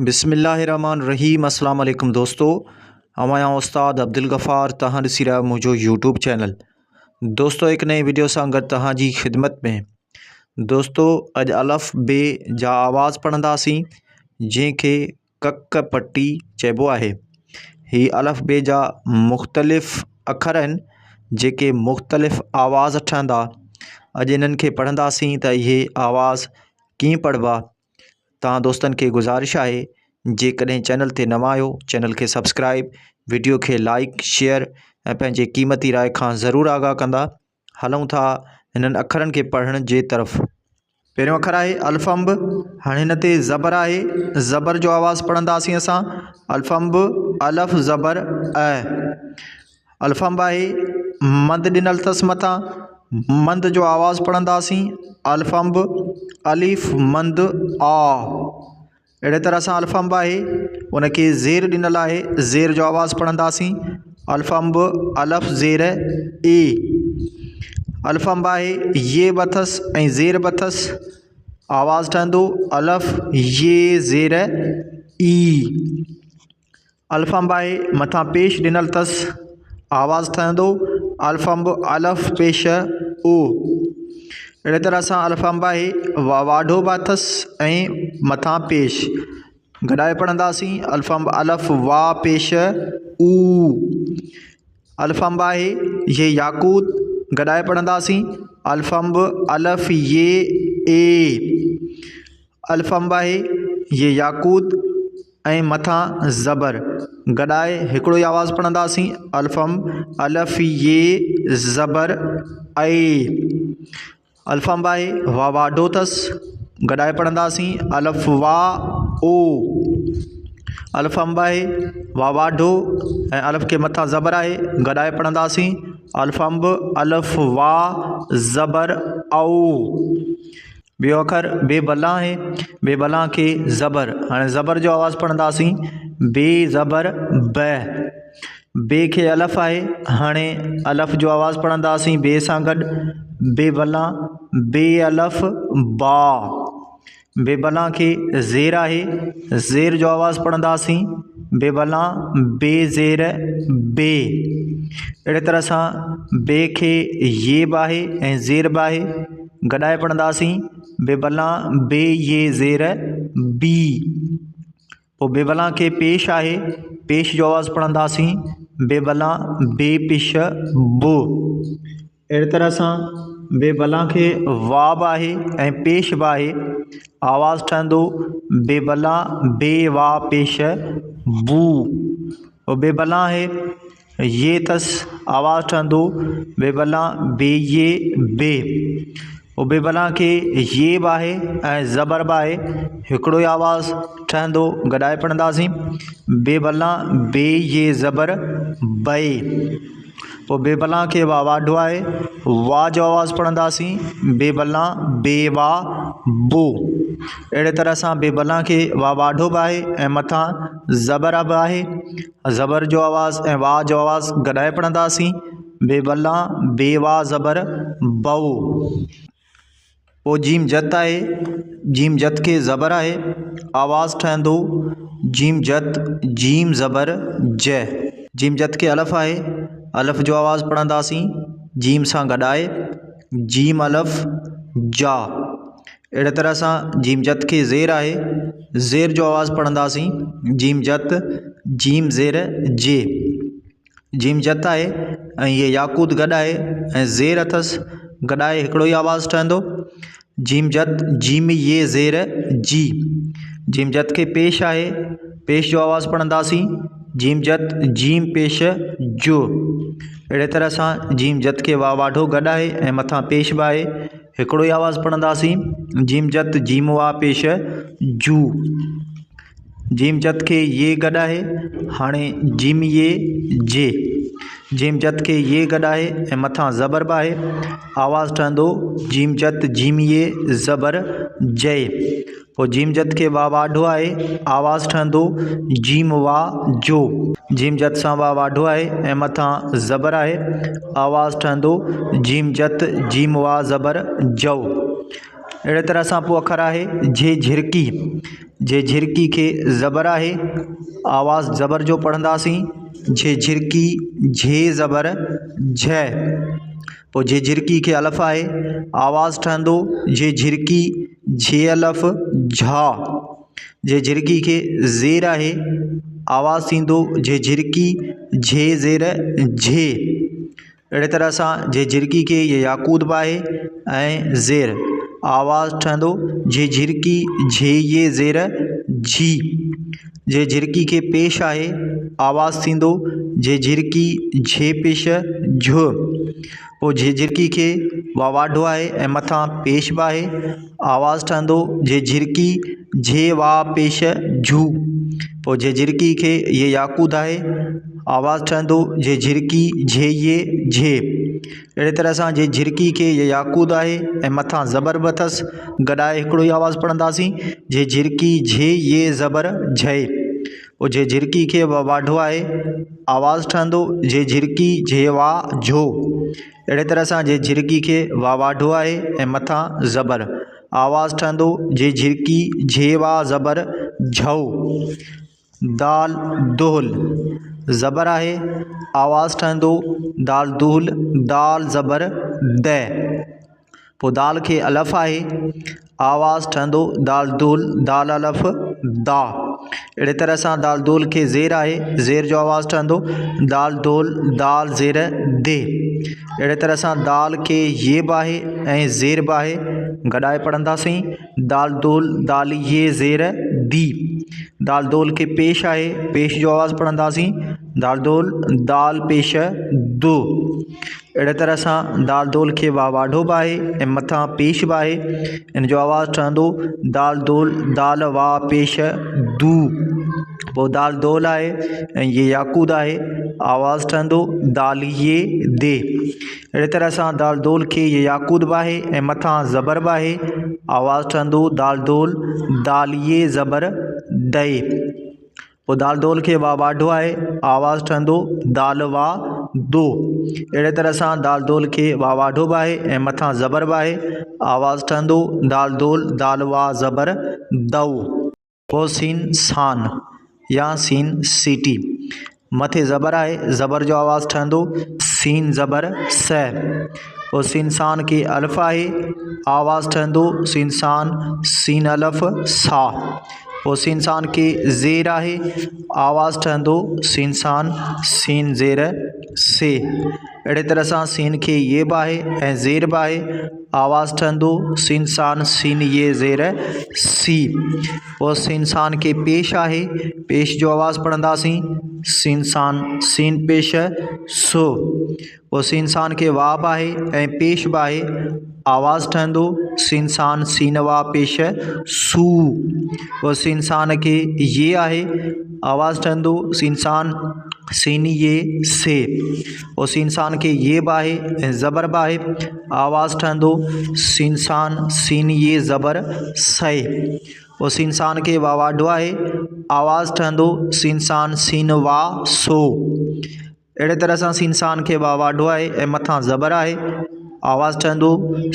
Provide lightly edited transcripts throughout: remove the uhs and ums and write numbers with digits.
بسم الله الرحمن الرحيم السلام عليڪم دوستو آئون آهيان استاد عبدالغفار توهان ڏسي رهيا آهيو منهنجو يوٽيوب چينل دوستو هڪ نئين ويڊيو سان گڏ توهان جي خدمت ۾ دوستو اڄ الف بي جا آواز پڙهنداسين جنهن کي ڪڪ پٽي چئبو آهي هي الف بي جا مختلف اکر آهن جيڪي مختلف آواز ٺهندا اڄ انهن کي پڙهنداسين ته اهي آواز ڪيئن پڙهبا توهان دوستن کي گذارش آهي جيڪڏهن چينل تي نوان آهيو چينل کي سبسڪرائب وڊيو کي لائڪ شيئر ۽ پنهنجي قيمتي راء کان ضرور آگاهه ڪندا هلون ٿا هنن اکرن کي پڙهڻ جي طرف. پهريون اکر آهي الف انب هاڻي هن تي زبر آهي زبر جو آواز پڙهنداسين اسان الف انب الف زبر ا الف انب آهي مند ڏنل اٿس مٿان مند جو آواز پڙهنداسين الف انب الف مند آ اهڙي طرح سان الف انب آهي ان کي زير ڏنل آهي زير جو آواز پڙهنداسين الف انب الف زير اي الف انب آهي ي به اٿس ۽ زير به اٿس آواز ٺهندو الف ي زير اي الف انب آهي مٿان پيش ڏنل اٿس آواز ٺهندو الف انب الف پيش او اهڙي طرح سان الف انب آهي واڍو به اٿس ۽ مٿان پيش گڏائي پڙهنداسين الف انب الف وا پيش او الف انب آهي ي ياقوت گڏائي پڙهنداسين الف انب الف ي اي الف انب آهي ي ياقوت ۽ مٿان زبر گڏائي هڪڙو ئي آواز پڙهنداسين الف انب الف ي زبر اي الف انب آهي وا واڍو اٿس گڏائي پڙهنداسين الف وا او الف انب آهي وا واڍو ۽ الف کي مٿان زبر آهي گڏائي پڙهنداسين الف انب الف وا زبر او ٻيو اکر بي بلان آهي، بي بلان کي زبر، هاڻي زبر جو آواز پڙهنداسين، بي زبر ب، بي کي الف آهي، هاڻي الف جو آواز پڙهنداسين بي سان گڏ، بي بلان بي الف با، بي بلان کي زير آهي، زير جو آواز پڙهنداسين، بي بلان بي زير بي، اهڙي طرح سان بي کي ي به آهي ۽ زير به آهي. گڏائي پڙهنداسين، بي بلان بي ي زير بي، پوء بي بلان کي پيش آهي، پيش جو آواز پڙهنداسين، بي بلان بي پيش ب. اهڙي طرح سان بي بلان کي وا به آهي ۽ پيش به آهي، آواز ٺهندو بي بلان بي وا پيش بو. پوء بي بلان آهي. ي اٿس آواز ٺهندو بي بلان بي ي بي پوء بي بلان کي ي به آهي ۽ زبر به آهي هڪڙو ئي آواز ٺهندو گڏائي پڙهنداسين بي بلان بي ي زبر بي پوء بي بلان کي وا واڍو آهي وا جو آواز پڙهنداسين بي بلان بي وا بو اهڙي طرح سان بي بلان کي وا واڍو به آهي ۽ مٿان زبر به آهي زبر جو آواز ۽ وا جو آواز گڏائي پڙهنداسين، بي بلان، بي وا زبر، بئو. پوء جيم جت آهي، جيم جت کي زبر آهي، آواز ٺهندو جيم جت، جيم زبر، ج. جيم جت کي الف آهي، الف جو آواز پڙهنداسين، جيم سان گڏائي، جيم الف، جا. اهڙي طرح سان جيم جت کي زير آهي، زير جو آواز پڙهنداسين، جيم جت، جيم زير جي، جيم جت آهي ۽ هيء ياقوت گڏ آهي ۽ زير اٿس، گڏائي هڪڙو ئي آواز ٺهندو، جيم جت، جيم ي زير جي، جيم جت کي پيش آهي، پيش جو آواز پڙهنداسين، جيم جت، جيم پيش جو، اهڙي طرح سان جيم جت کي واء واڍو گڏ آهي ۽ مٿان پيش به آهي. هڪڙو ئي آواز پڙهنداسين، جيم جت جيم وا پيش جو، جيم جت کي ي گڏ آهي هاڻي جيم ي جي، جيم جت کي ي گڏ آهي ۽ مٿان زبر به آهي آواز ٺهندو جيم جت جيم ي زبر جي، پوء جيم جت کي وا واڍو آهي آواز ٺهندو جيم وا جو، جيم جت سان وا واڍو آهي ۽ مٿان زبر آهي آواز ٺهندو جيم جت جيم وا زبر جو. اهڙي طرح سان پوء اکر آهي جهي جهرڪي، جهي جهرڪي کي زبر آهي، آواز زبر جو پڙهنداسين، جهي جهرڪي جهي زبر جهه، پوء جهي جهرڪي کي الف آهي، آواز ٺهندو جهي جهرڪي جهي الف جها، جهي جهرڪي کي زير آهي، آواز ٿيندو جهي جهرڪي جهي زير جهي. اهڙي طرح سان جهي جهرڪي کي يي ياقوت به آهي ۽ زير آواز ٺهندو جهي جهرڪي جهي يي زير جهي جهي جهرڪي کي پيش آهي آواز ٿيندو جهي جهرڪي جهي پيش جهه پوء جهي جهرڪي کي واواڍو آهي ۽ مٿان پيش به آهي آواز ٺهندو جهي جهرڪي جهي وا پيش جهو پوء جهي جهرڪي کي يي ياقوت آهي آواز ٺهندو جهي جهرڪي جهي يي جهي اهڙي طرح سان جهي جهرڪي کي يي ياقوت آهي ۽ مٿان زبر به اٿس گڏائي هڪڙو ئي آواز پڙهنداسين جهي جهرڪي جهي يي زبر جهي پوء جهي جهرڪي کي واڍو آهي آواز ٺهندو جهي جهرڪي جهي وا جهو اهڙي طرح سان جهي جهرڪي کي وا واڍو آهي ۽ مٿان زبر آواز ٺهندو جهي جهرڪي جهي وا زبر جهو دال دهل زبر آهي آواز ٺهندو دال دهل دال زبر د پوء دال کي الف آهي آواز ٺهندو دال دهل دال الف دا اهڙي طرح سان دال دهل کي زير آهي زير جو آواز ٺهندو دال دهل دال زير the اهڙي طرح سان دال کي يي به آهي ۽ زير به آهي گڏائي پڙهنداسين دال دول دال يي زير the دال دول کي پيش آهي پيش جو آواز پڙهنداسين دال دول دال پيش دو اهڙي طرح سان دال دول کي وا واڍو به آهي ۽ مٿان پيش به آهي ان جو آواز ٺهندو دال دول دال وا پيش دو پوء دال دول آهي ۽ يي ياقوت آهي آواز ٺهندو دال يي the اهڙي طرح سان دال دول کي يي ياقوت به آهي ۽ مٿان زبر به آهي آواز ٺهندو دال دول دال يي زبر دئي پوء دال دول کي وا واڍو آهي آواز ٺهندو دال وا دو اهڙي طرح سان دال دول کي وا واڍو به آهي ۽ مٿان زبر به آهي آواز ٺهندو دال دول دال وا زبر دئو. پوء سين سان يا سين سيٽي مٿي زبر آهي زبر جو آواز ٺهندو سين زبر س پوء سين سان کي الف آهي آواز ٺهندو سين سان سين الف سا پوء سين سان کي زير آهي آواز ٺهندو سين سان سين زير سي اهڙي طرح سان سين کي يي به آهي ۽ زير به آهي آواز ٺهندو سين سان سين يي زير سي پوء سين سان کي پيش آهي پيش جو آواز پڙهنداسين سين سان سين پيش سو پوء سين سان کي وا به آهي ۽ پيش به آهي آواز ٺهندو سين سان سين وا پيش سو پوء سين سان کي يي آهي آواز ٺهندو سين سان سين يي سي پوء سين سان کي يي به آهي ۽ زبر به آهي آواز ٺهندو سين سان سين يي زبر سي پوء سين سان کي وا واڍو آهي آواز ٺهندو سين سان سين وا سو اهڙي طرح سان سين سان کي وا واڍو آهي ۽ مٿان زبر آهي آواز ٺهندو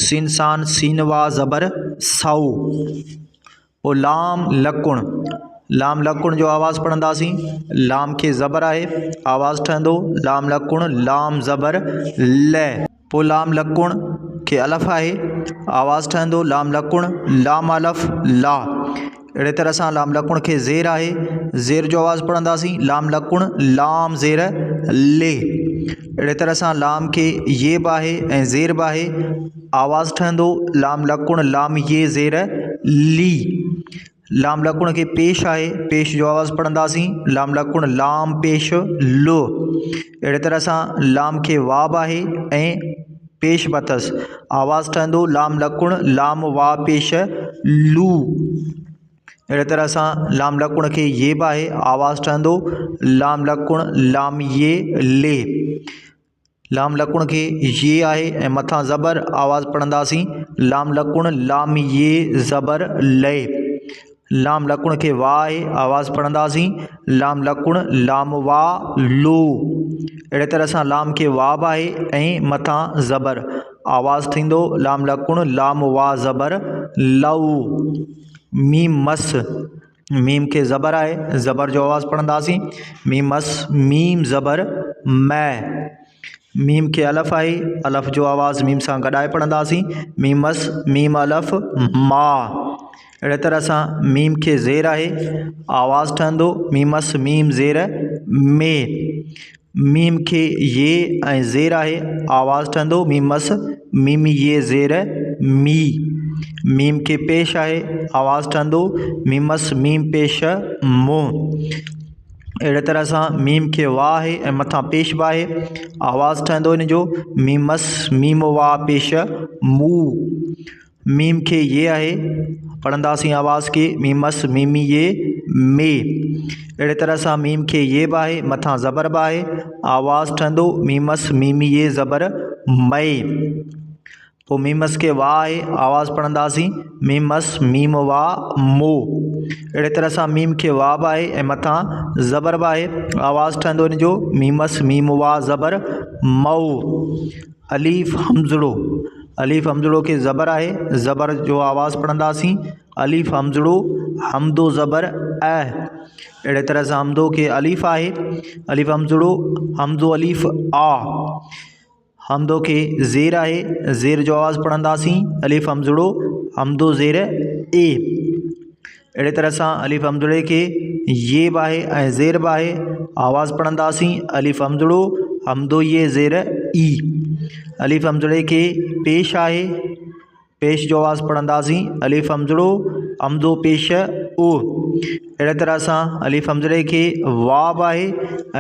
سين سان سين وا زبر سئو. پوء لام لڪڻ، لام لڪڻ جو آواز پڙهنداسين، لام کي زبر آهي، آواز ٺهندو لام لڪڻ لام زبر ل. پوء لام لڪڻ کي الف آهي، آواز ٺهندو لام لڪڻ لام الف لا. اهڙي طرح سان لام لڪڻ کي زير آهي، زير جو آواز پڙهنداسين لام لڪڻ لام زير لي. اهڙي طرح سان لام کي يي به آهي ۽ زير به آهي، آواز ٺهندو لام لڪڻ لام يي زير لي. لام لڪڻ کي پيش آهي، پيش جو آواز پڙهنداسين لام لڪڻ لام پيش لو. اهڙي طرح سان لام کي وا به آهي ۽ پيش به اٿس، آواز ٺهندو لام لڪڻ لام وا پيش لو. اهڙي طرح سان لام لڪڻ کي يي به آهي، آواز ٺهندو لام لڪڻ لام يي لي. لام لڪڻ کي يي آهي ۽ مٿان زبر، آواز پڙهنداسين لام لڪڻ لام يي زبر لي. لام لڪڻ کي وا آهي، آواز پڙهنداسين لام لڪڻ لام وا لو. اهڙي طرح سان لام کي وا به آهي ۽ مٿان زبر، آواز ٿيندو لام لڪڻ لام وا زبر لو. ميم مس، ميم کي زبر آهي، زبر جو آواز پڙهنداسين، ميم مس ميم زبر م. ميم کي الف آهي، الف جو آواز ميم سان گڏائي پڙهنداسين، ميم مس ميم الف ما. اهڙي طرح سان ميم کي زير آهي، آواز ٺهندو ميم مس ميم زير مي. ميم کي ي ۽ زير آهي، آواز ٺهندو ميم مس ميم ي زير مي. ميم کي پيش آهي، آواز ٺهندو ميم مس ميم پيش م. اهڙي طرح سان ميم کي وا آهي ۽ مٿان پيش به آهي، آواز ٺهندو ان جو ميم مس ميم وا پيش مو. ميم کي ي آهي، پڙهنداسين آواز کي ميم مس ميم ي مي. اهڙي طرح سان ميم کي ي به آهي مٿان زبر به آهي، آواز ٺهندو ميم مس ميم ي زبر مي. پوء ميم مس کي وا آهي، آواز پڙهنداسين ميم مس ميم وا مو. اهڙي طرح سان ميم کي وا به آهي ۽ مٿان زبر به آهي، آواز ٺهندو ان جو ميم مس ميم وا زبر مئو. الف همزڙو، الف همزڙو کي زبر آهي، زبر جو آواز پڙهنداسين الف همزڙو همدو زبر ا. اهڙي طرح سان همدو کي الف آهي، الف همزڙو همزو الف آ. همدو کي زير آهي، زير جو آواز پڙهنداسين الف همزڙو همدو زير اي. اهڙي طرح سان الف همزڙي کي ي به آهي ۽ زير به آهي، آواز پڙهنداسين الف همزڙو همدو ي زير اي. الف همزڙي کي پيش آهي، پيش جو آواز پڙهنداسين الف همزڙو همزو پيش او. اهڙي طرح سان الف همزڙي کي وا به آهي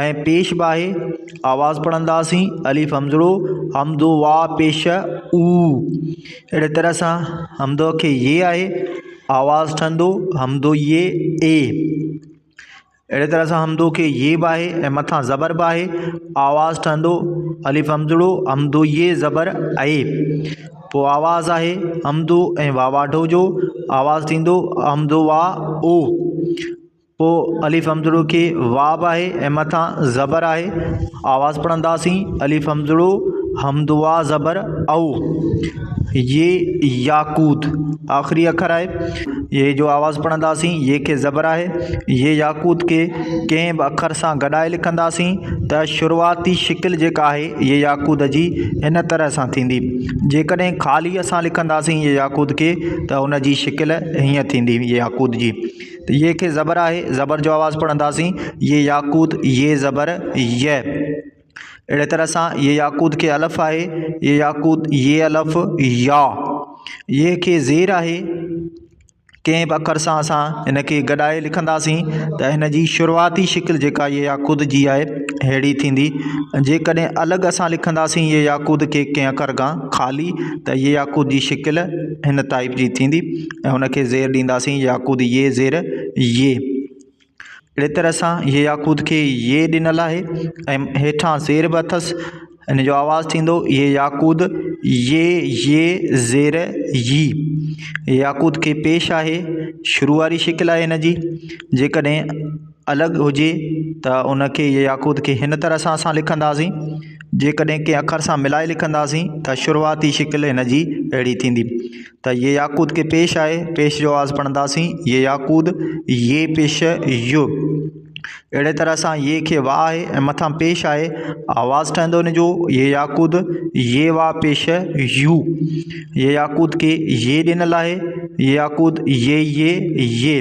۽ پيش به آهي، آواز پڙهنداسين الف همزڙو همزو وا پيش او. اهڙي طرح سان همزو کي ي آهي، آواز ٺهندو همزو ي اي. اهڙي طرح سان همزو کي ي به آهي ۽ مٿان زبر به آهي، آواز ٺهندو الف همزڙو همزو ي زبر اي. پوء آواز آهي همزو ۽ وا واڍو جو آواز ٿيندو همزو وا او. پوء الف همزڙو کي وا به آهي ۽ مٿان زبر آهي، آواز پڙهنداسين الف همزڙو همزو وا زبر او. ي ياقوت آخري اکر آهي، ي جو آواز پڙهنداسين، ي کي زبر آهي، ي ياقوت کي ڪنهن به اکر سان گڏائي لکنداسين ته شروعاتي شڪل جيڪا آهي ي ياقوت جي هن طرح سان ٿيندي. جيڪڏهن خالي اسان لکنداسين ي ياقوت کي ته ان جي شڪل هيئن ٿيندي ي ياقوت جي. ته ي کي زبر آهي، زبر جو آواز پڙهنداسين ي ياقوت ي زبر ي. اهڙي طرح سان ي ياقوت کي الف آهي، ي ياقوت ي الف يا. ي کي زير آهي، ڪنهن به اکر سان اسان هن کي گڏائي لکنداسين ته هن جي شروعاتي شڪل جيڪا ي ياقوت جي آهي ههڙي ٿيندي. جيڪڏهن الڳ اسان لکنداسين ي ياقوت کي ڪنهن اکر کان خالي ته ي ياقوت جي شڪل هن ٽائيپ جي ٿيندي ۽ هن کي زير ڏينداسين ياقوت ي زير ي. اهڙي طرح سان ي ياقوت کي ي ڏنل آهي ۽ هيٺان زير به اٿس، ان جو آواز ٿيندو ي ياقوت ي ي زير يي. ياقوت کي پيش آهي، شروع واري شڪل آهي هن جي، جيڪڏهن الڳ هجي ته ان کي ي ياقوت کي هن طرح سان اسان لکنداسين، جيڪڏهن ڪنهن اکر سان ملائي لکنداسين ته شروعاتي شڪل هن جي اهڙي ٿيندي. ته ي ياقوت کي پيش آهي، پيش جو آواز پڙهنداسين ي ياقوت ي پيش ي. اهڙي طرح سان ي کي وا آهي ۽ مٿان پيش آهي، آواز ٺهندو ان جو ي ياقوت ي وا پيش يو. ي ياقوت کي ي ڏنل آهي، ي ياقوت ي ي ي.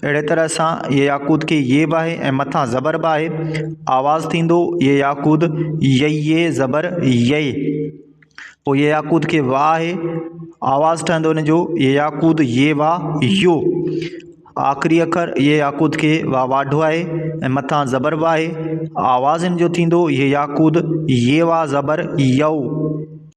اهڙي طرح سان ي ياقوت کي ي به آهي ۽ مٿان زبر به آهي، آواز ٿيندو ي ياقوت ي ي زبر ي. پوء ي ياقوت کي وا آهي، آواز ٺهندو ان جو ي ياقوت ي وا يو. آخري اکر ي ياقوت کي وا واڍو آهي ۽ مٿان زبر به آهي، آواز ان جو ٿيندو ي ياقوت ي وا زبر يو.